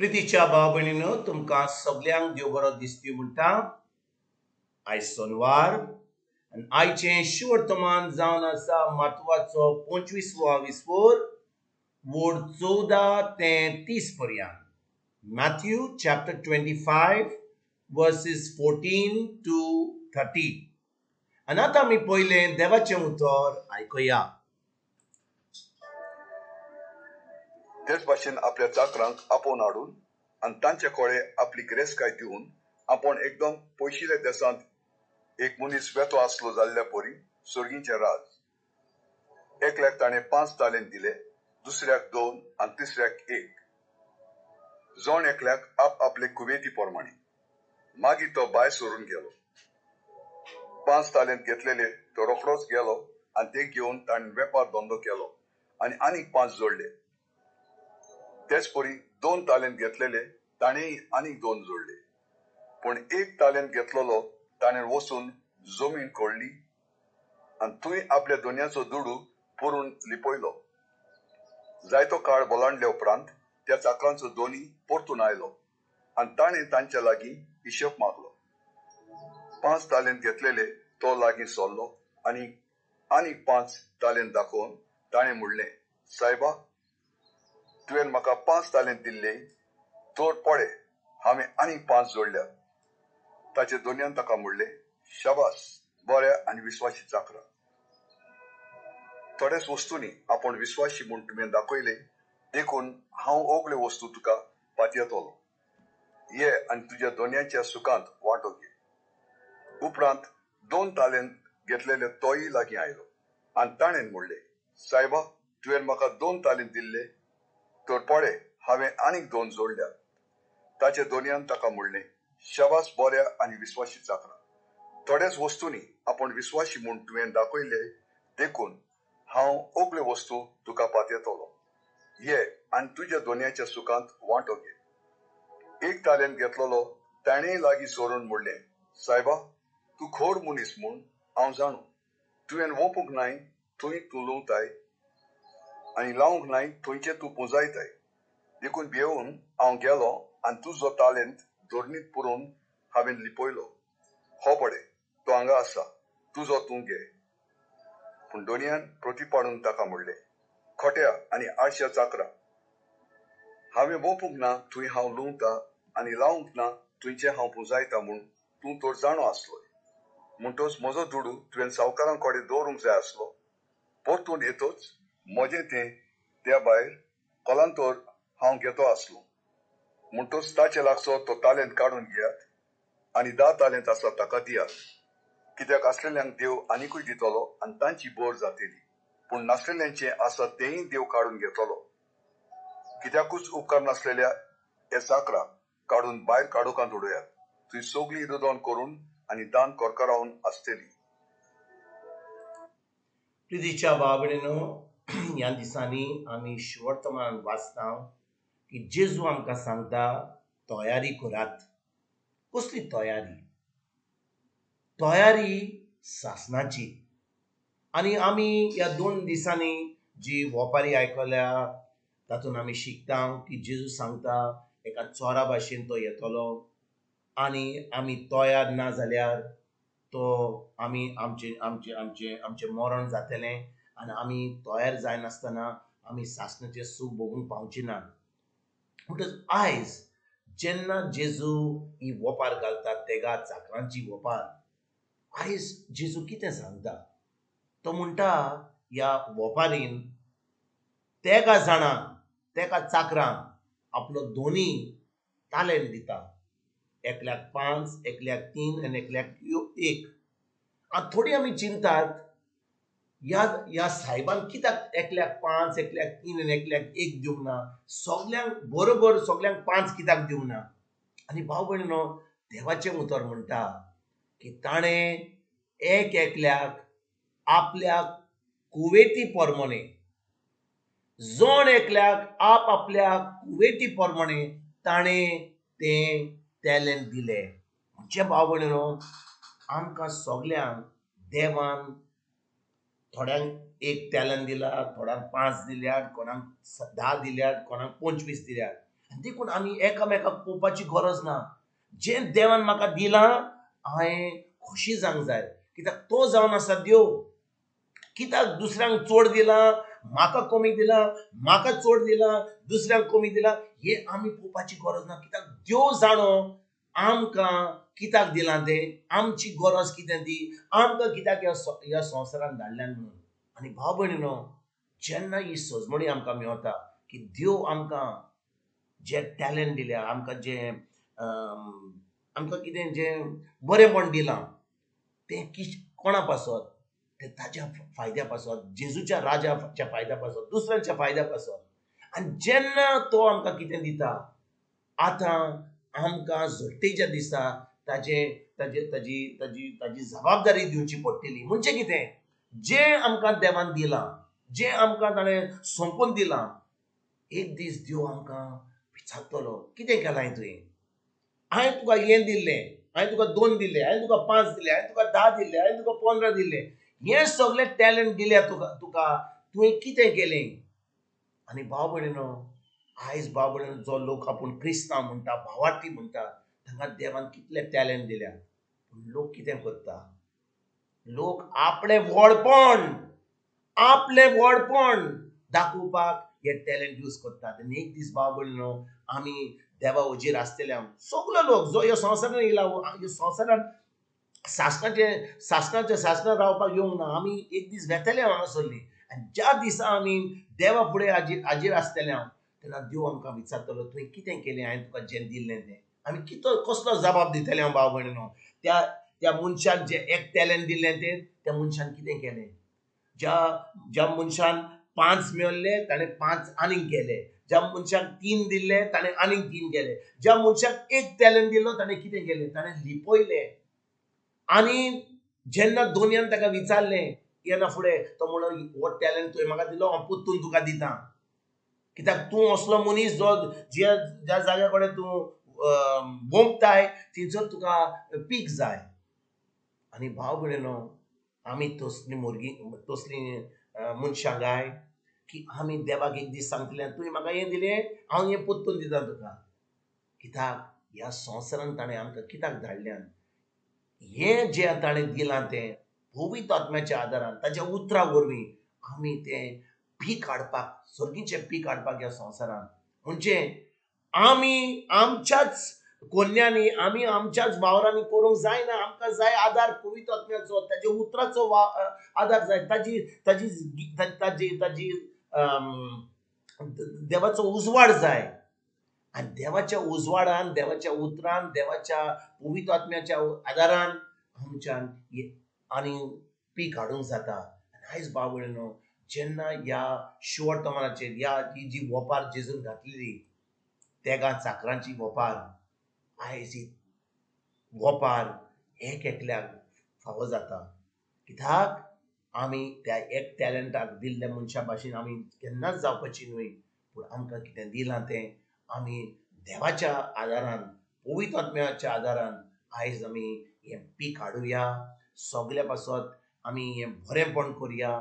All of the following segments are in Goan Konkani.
प्रितीच्या भाव भयणीनो, तुमकां सगल्यांक देव बरो दिसती म्हणटा. आयज सोनवार आनी आयचें शिवर्तमान जावन आसा मातवाचो 25वो विस्पोर वोड 14 ते 30 पर्यंत. Matthew chapter 25 verses 14 to 30. आनी आतां आमी पयलें देवाचें उतर आयकुया. तेच भाशेन आपल्या चाकरांक आपोवन हाडून आनी तांचे कडेन आपली गिरेस्तकाय दिवन आपूण एकदम पयशिल्ल्या देशांत एक मनीस वेतो आसलो जाल्ल्या परी सर्गीचें राज. एकल्याक ताणें 5 तालेंत दिले, दुसऱ्याक 2 आनी तिसऱ्याक 1, जण एकल्याक आप आपले कुवेती प्रमाणे. मागीर तो भायर सरून गेलो. 5 तालेंत घेतलेले तो रोखडोच गेलो आनी ते घेवन ताणें वेपार धंदो केलो आनी आनीक 5 जोडले. तेच परी 2 तालेंत घेतलेले ताणेंय आनीक 2 जोडले. पूण 1 तालेंत घेतलेलो ताणें वचून जमीन कोळ्ळी आनी थंय आपल्या दोनयाचो दुडू पुरून लिपयलो. जायतो काळ बलांडले उपरांत त्या चाकरांचो दोनी परतून आयलो आनी ताणें तांच्या लागीं हिशोब मागलो. 5 तालेंत घेतलेले तो लागीं सरलो आनी आनीक 5 तालेंत दाखोवन ताणें म्हणलें, सायबा, तुवें म्हाका 5 तालेंत दिल्ले, तर पळय हांवें आनीक 5 जोडल्यात. ताचे दोनयान ताका म्हणलें, शाबास, बऱ्या आनी विस्वाशी चाकरा, थोड्याच वस्तूंनी आपूण विस्वाशी म्हूण तुवें दाखयले, देखून हांव ओगल्यो वस्तू तुका पातयेतलो. ये आनी तुज्या दोनयाच्या सुखांत वांटो घे. उपरांत 2 तालेंत घेतलेले तोय लागीं आयलो आनी ताणें म्हणलें, सायबा, तुवें म्हाका 2 तालेंत दिल्ले, तर पळय हांवें आनीक 2 जोडल्यात. ताचे दोनयान ताका म्हणलें, शाबास, बऱ्या आनी विस्वाशी चाकरा, थोड्याच वस्तूंनी आपूण विस्वाशी म्हूण तुवें दाखयले, देखून हांव ओगल्यो वस्तू तुका पातयेतलो. ये आनी तुज्या दोनयाच्या सुखांत वांटो घे. 1 तालेंत घेतलेलो ताणेंय लागीं सरून म्हणलें, सायबा, तूं खोर मनीस म्हूण हांव जाणू. तुवें वोपूंक नाय थंय तूं लुंवताय आनी लावंक नाय थंयचें तूं पुंजायताय. देखून भियेवन हांव गेलो आनी तुजो तालेंत धरणींत पुरोवन हांवें लिपयलो. हो पळय, तो हांगा आसा, तुजो तूं घे. पूण दोनयान प्रतिपाडून ताका म्हणलें, खोट्या आनी आळश्या चाकरा, हांवें वोपूंक ना थंय हांव लुंवता आनी लावंक ना थंयचें हांव पुंजायता म्हूण तूं तर जाणो आसलोय. म्हणटच म्हजो दुडू तुवें सावकारां कडेन दवरूंक जाय आसलो. परतून येतच म्हजें तें त्या भायर कलांतर हांव घेतो आसलो. म्हणटच ताचे लागचो तो तालेंत काडून घेयात आनी 10 तालेंत आसा ताका दियात. कित्याक आसलेल्यांक देव आनिकूय दितलो आनी तांची बोर जातली, पूण नासलेल्यांचें आसा तेंय देव काडून घेतलो. कित्याकूच उपकार नासलेल्या हे चाकराक काडून भायर काडोकांत उडयात. थंय सगळीं रुदन करून आनी दान करकरावन आसतली. प्रितीच्या भाव भयणीनो, ह्या दिसांनी आमी शिवर्तमान वाचता की जेजू आमकां सांगता, तयारी करात. कसली तयारी? तयारी सासणाची. आनी आमी ह्या 2 दिसांनी जी वोपारी आयकल्या तातूंत आमी शिकता की जेजू सांगता एका चोरा भाशेन तो येतलो आनी आमी तयार ना जाल्यार तो आमी आमचे आमचे आमचे आमचें मरण जातलें आनी आमी तयार जायनासतना आमी सासणाचें सूख भोगूंक पावची ना. म्हणटच आयज जेन्ना जेजू ही वोपार घालता, तेगा चाकरांची वोपार, आयज जेजू कितें सांगता? तो म्हणटा ह्या वोपारीन तेगा जाणांक, तेका चाकरांक आपलो दोनी तालेंत दिता. एकल्याक 5, एकल्याक 3 आनी एकल्याक 1. आतां थोडी आमी चिंतात, ह्या सायबान कित्याक एकल्याक 5, एकल्याक 3 आनी एकल्याक 1 दिवंक ना? सगल्यांक बरोबर सगल्यांक 5 कित्याक दिवंक ना? आनी भाव भयणीनो, देवाचें उतर म्हणटा की ताणें एक एकल्याक आपल्या कुवेती प्रमाणे, जण एकल्याक आप आपल्या कुवेती प्रमाणे ताणें तें टॅलंट दिलें. म्हणजे भाव भयणीनो, आमकां सगल्यांक देवान थोड्यांक 1 टॅलंट दिला, थोड्यांक 5 दिल्यात, कोणाक 10 दिल्यात, कोणाक 25 दिल्यात. आनी देखून आमी एकामेकाक पळोवपाची गरज ना. जें देवान म्हाका दिलां हांवें खोशी जावंक जाय, कित्याक तो जावन आसा देव. कित्याक दुसऱ्यांक चड दिलां म्हाका कमी दिलां, म्हाका चड दिलां दुसऱ्यांक कमी दिलां, हें आमी पळोवपाची गरज ना. कित्याक देव जाणो आमकां कित्याक दिलां तें, आमची गरज कितें ती, आमकां कित्याक ह्या संवसारान धाडल्यान म्हणून. आनी भाव भयणीनो, जेन्ना ही सजमणी आमकां मेवता की देव आमकां जे टॅलंट दिल्या, आमकां जें आमकां कितें जें बरेंपण दिलां तें कोणा पासत, तें ताज्या फायद्या पासत, जेजूच्या राजाच्या फायद्या पासत, दुसऱ्यांच्या फायद्या पासत. आनी जेन्ना तो आमकां कितें दिता, आतां आमकां झडटेच्या दिसा ताजे ताजे ताजी ताजी ताजी जबाबदारी दिवची पडटली. म्हणजे कितें, जें आमकां देवान दिलां, जें आमकां ताणें सोंपून दिलां, एक दीस देव आमकां विचारतलो, कितें केलां तुवें? हांवें तुका हें दिल्लें, हांवें तुका 2 दिले, हांवें तुका 5 दिले, हांवें तुका 10 दिले, हांवें तुका 15 दिले, हें सगळें टॅलंट दिल्या तुका, तुवें कितें केलें? आनी भाव भयणीनो, आयज भाव भयणीनो, जो लोक आपूण क्रिस्तांव म्हणटा, भावार्थी म्हणटा, तांकां देवान कितले टॅलंट दिल्या, पूण लोक कितें करता? लोक आपलें व्हडपण, आपलें व्हडपण दाखोवपाक हे टॅलंट यूज करतात. आनी एक दीस भाव भयणीनो, आमी देवा हुजीर आसतले, सगलो लोक जो ह्या संवसारान येयला, ह्या संवसारान सासणाचे सासणां रावपाक येवंक ना, आमी एक दीस वेतले हांगासरली. आनी ज्या दिसा आमी देवा फुडें हाजीर आसतले हांव, तेन्ना देव आमकां विचारतलो, तुवें कितें केलें? हांवें तुका जें दिल्लें तें. आमी कितो कसलो जबाब दितले हांव भाव भयणीनो? त्या मनशान जें एक टॅलंट दिल्लें तें त्या मनशान कितें केलें? ज्या मनशान 5 मेळ्ळे ताणें 5 आनीक केले, ज्या मनशाक 3 दिल्ले ताणें आनीक 3 केले, ज्या मनशाक 1 टॅलंट दिलो ताणें कितें केलें? ताणें लिपयलें. आनी जेन्ना दोनयान ताका विचारलें येना फुडें, तो म्हणलो, हो टॅलंट तुवें म्हाका दिलो, हांव परतून तुका दिता, कित्याक तूं असलो मनीस जो ज्या ज्या जाग्या कडेन तूं बोंबताय थंयसर तुका पीक जाय. आनी भाव भयणीनो, आमी तसलीं भुरगीं, तसलीं मनशां गाय की आमी देवाक एक दीस सांगतले, तुवें म्हाका हें दिलें, हांव हें परतून दिता तुका. कित्याक ह्या संवसारान ताणें आमकां कित्याक धाडल्यान? हें जें ताणें दिलां तें पवित्र आत्म्याच्या आदारान, ताच्या उतरां वरवीं आमी तें पीक हाडपाक, सर्गीचें पीक हाडपाक ह्या संवसारान. म्हणजे आमी आमच्याच कोन्यांनी, आमी आमच्याच वावरांनी करूंक जायना, आमकां जाय आदार पवित्र आत्म्याचो, ताच्या उतराचो आदार जाय, ताजी ताजी ताजी ताजी देवाचो उजवाड जाय. आनी देवाच्या उजवाडान, देवाच्या उतरान, देवाच्या पवित्र आत्म्याच्या आदारान आमच्यान आनी पीक हाडूंक जाता. आनी आयज भाव भयणीनो, जेन्ना ह्या शिवटमानाचेर ह्या ही जी वोपार जेजून घातलेली तेगां चाकरांची वोपार, आयज ही वोपार एक एकल्याक फावो जाता. कित्याक आमी त्या एक टॅलंटाक दिल्ल्या मनशा भाशेन आमी केन्नाच जावपाची न्हय, पूण आमकां कितें दिलां तें आमी देवाच्या आदारान, पवित्र आत्म्याच्या आदारान आयज आमी हें पीक हाडुया. सगल्या पासत आमी हें बरेंपण करुया.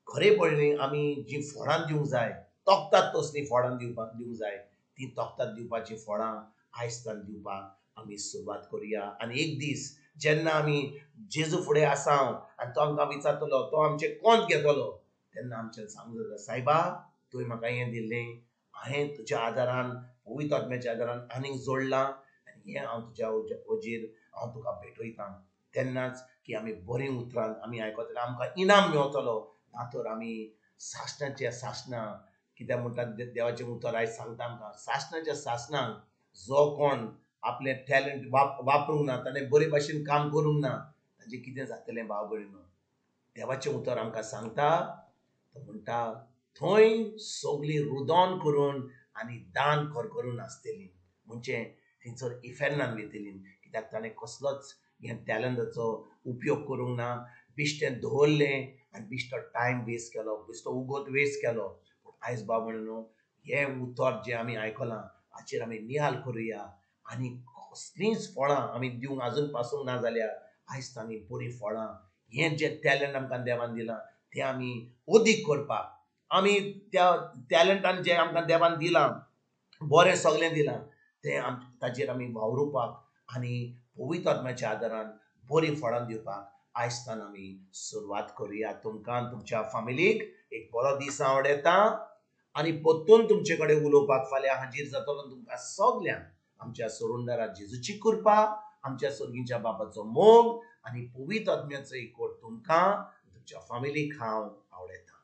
खरेपणी आमी जीं फळां दिवंक जाय, तोखतात तसलीं फळां दिवंक जाय, तीं तोखतात दिवपाचीं फळां आयज तान दिवपाक आमी सुरवात करुया. आनी एक दीस जेन्ना आमी जेजू फुडें आसा आनी तो आमकां विचारतलो, तो आमचें कोंत घेतलो, तेन्ना आमच्यान सांगूंक जाता, सायबा तुवें म्हाका हें दिल्लें, हांवें तुज्या आदारान, पवित्र आत्म्याच्या आदारान आनीक जोडलां आनी हें हांव तुज्या वजीर हांव तुका भेटयतां. तेन्नाच की आमी बरीं उतरां आमी आयकतले, आमकां इनाम मेवतलो. ना तर आमी सासणाच्या सासणां, कित्याक म्हणटात देवाचें उतर आयज सांगता आमकां, सासणाच्या सासणांक जो कोण आपलें टॅलंट वापरूंक ना, ताणें बरे भाशेन काम करूंक ना, ताजें कितें जातलें भाव भयणीनो? देवाचें उतर आमकां सांगता, तो म्हणटा थंय सगळीं रुदोन करून आनी दान करकरून आसतलीं, म्हणजे थंयसर इफेर्नान वयतलीं. कित्याक ताणें कसलोच ह्या टॅलंटाचो उपयोग करूंक ना, बिश्टें दवरलें आनी बिश्टो टायम वेस्ट केलो, बिश्टो उगोत वेस्ट केलो. पूण आयज भाव भयणीनो, हें उतर जें आमी आयकलां हाचेर आमी निहाल करुया आनी कसलींच फळां आमी दिवंक आजून पासूंक ना जाल्यार आयज आमी बरीं फळां, हें जें टॅलंट आमकां देवान दिलां तें आमी अदीक करपाक, आमी त्या टॅलंटान जें आमकां देवान दिलां बरें सगळें दिलां तें ताचेर आमी वावरुपाक आनी पवित्र आत्म्याच्या आदारान बरीं फळां दिवपाक आयजतान आमी सुरवात करुया. तुमकां तुमच्या फामिलीक एक बरो दीस आवडटा आनी परतून तुमचे कडेन उलोवपाक फाल्यां हाजीर जातलो. तुमकां सगल्यांक आमच्या सोरुंदारा जेजूची कृपा, आमच्या सर्गीच्या बाबाचो मोग आनी पवित्र आत्म्याचो एकवट तुमकां तुमच्या फामिलीक हांव आवडटा.